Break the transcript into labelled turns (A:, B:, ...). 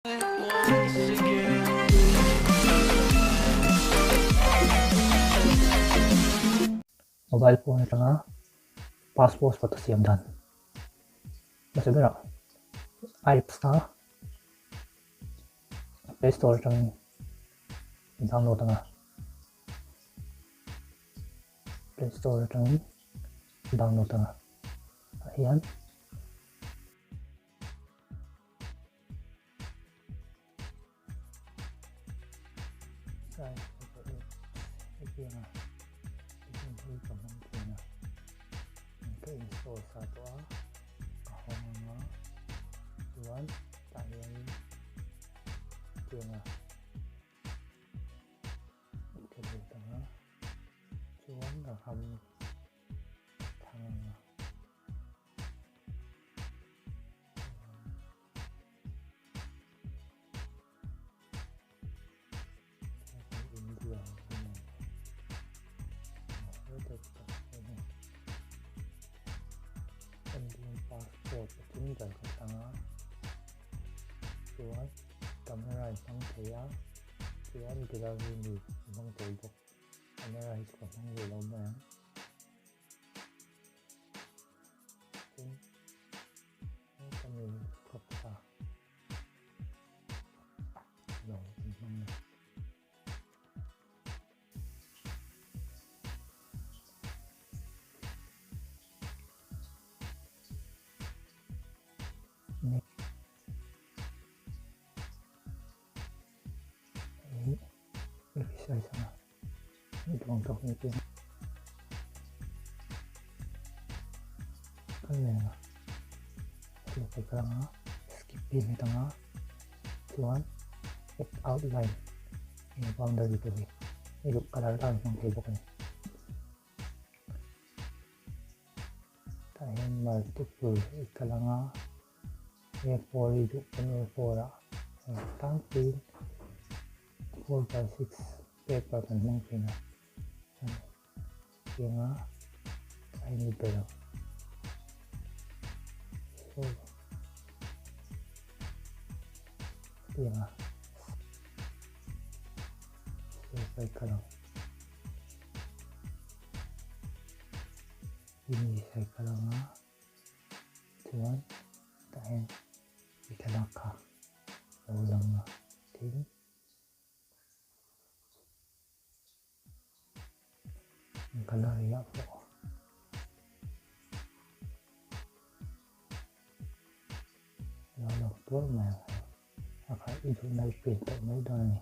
A: Mobile phone atanga passport photo siam dan hmasa berah apps kha play store atangin download anga play store atangin download anga ah hian. Ka install sa tawh a ka hawng anga chuan tah hianin tianga ka lut anga chuan ka ram thang anga. Passport pathum ber ka tlang a chuan camera in hmang thei a chuan gallery mi hmang thei bawk camera hi chu ka hmang ve lo mai ang. Tin heta mi khawp kha lo in hmang a ni. Hei hi resize anga hei duang tawk ni te kan nei anga thil pe ka anga skip pin hmet anga chuan add outline eng boundary te hi hei duh colour line hmang thei bawk a ni. Tah hian multiple i kal anga A4 i duh pawn A4 ah heng tlangpuiin 4x6 paper kan hmang thin a tianga a in ber ang so tianga save ai kal ang. Ini cycle anga chuan tah hian i thlalak kha lo lang a tin gallery ah pawh lo lang tuar mai ang hei a kha i duhna i print tawh mai dawn a ni.